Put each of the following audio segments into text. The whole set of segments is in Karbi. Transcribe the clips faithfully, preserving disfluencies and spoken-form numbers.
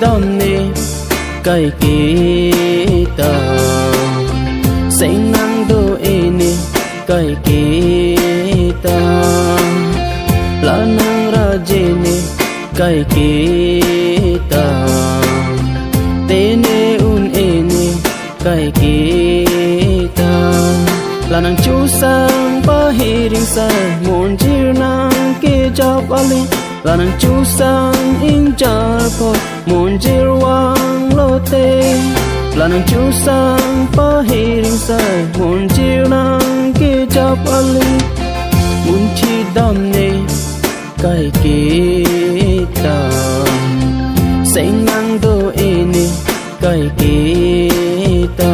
Damne kaiketa, seng nangdo-e ne kaiketa, la nangraje ne kaiketa, te ne un-e ne kaiketa, la nangchosang pahir ingsai, monjir nangkejap aling, la nangchosang ingjir apot, monjir vanglote, la nangchosang pahir ingsai, monjir nangkejap aling, munthi damne kaiketa, seng nangdo-e ne kaiketa.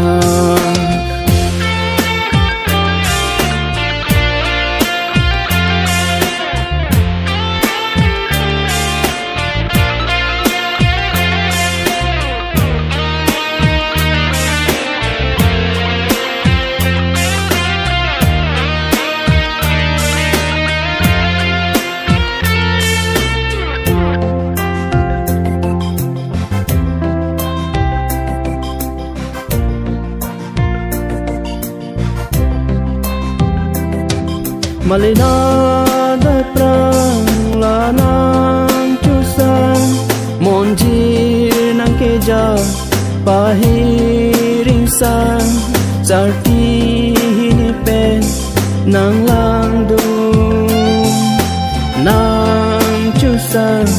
Malina daprang la nangchosang, monjir nangkejap pahir ingsai, sarti hini pen nanglangdun, nangchosang,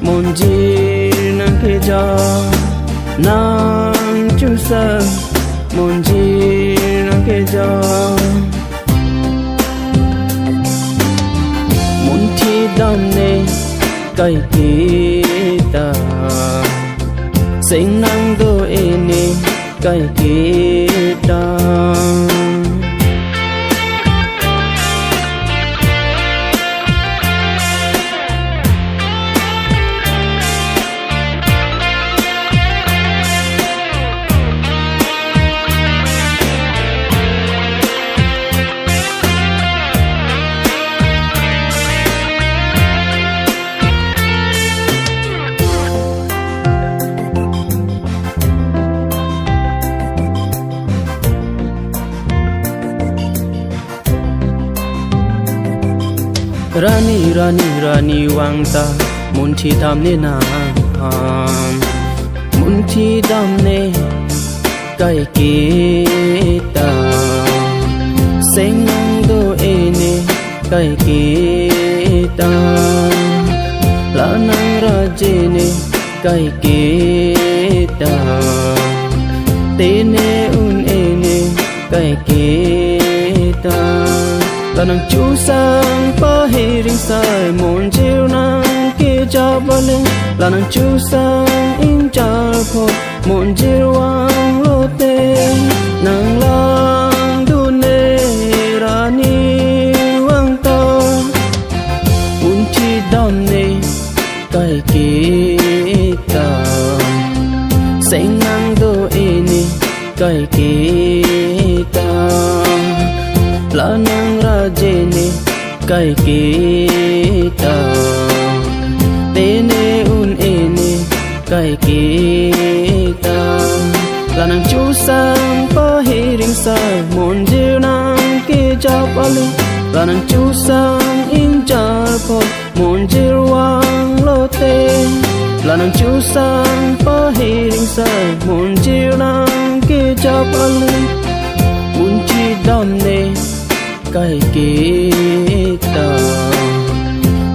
monjir nangkejap, nangchosang, monjir nangkejap. Munthi damne kaiketa, seng nangdo-e ne kaiketa. Rani, rani, rani vang ta munthi damne nang, munthi damne kaiketa, seng nangdo-e ne kaiketa, la nangraje ne kaiketa, te ne un-e ne kaiketa, la nangchosang pahir ingsai, monjir nangkejap aling, la nangchosang ingjir apot, monjir vanglote, nanglangdun ne rani vang ta, munthi damne kaiketa, seng nangdo-e ne kaiketa, la nangraje ne kaiketa, te ne un-e ne kaiketa, la nangchosang pahir ingsai, monjir nangkejap aling, la nangchosang ingjir apot, monjir vanglote, la nangchosang pahir ingsai, monjir nangkejap aling, munthi damne kaiketa,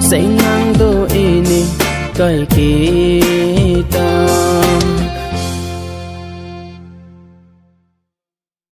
seng nangdo-e ne kaiketa,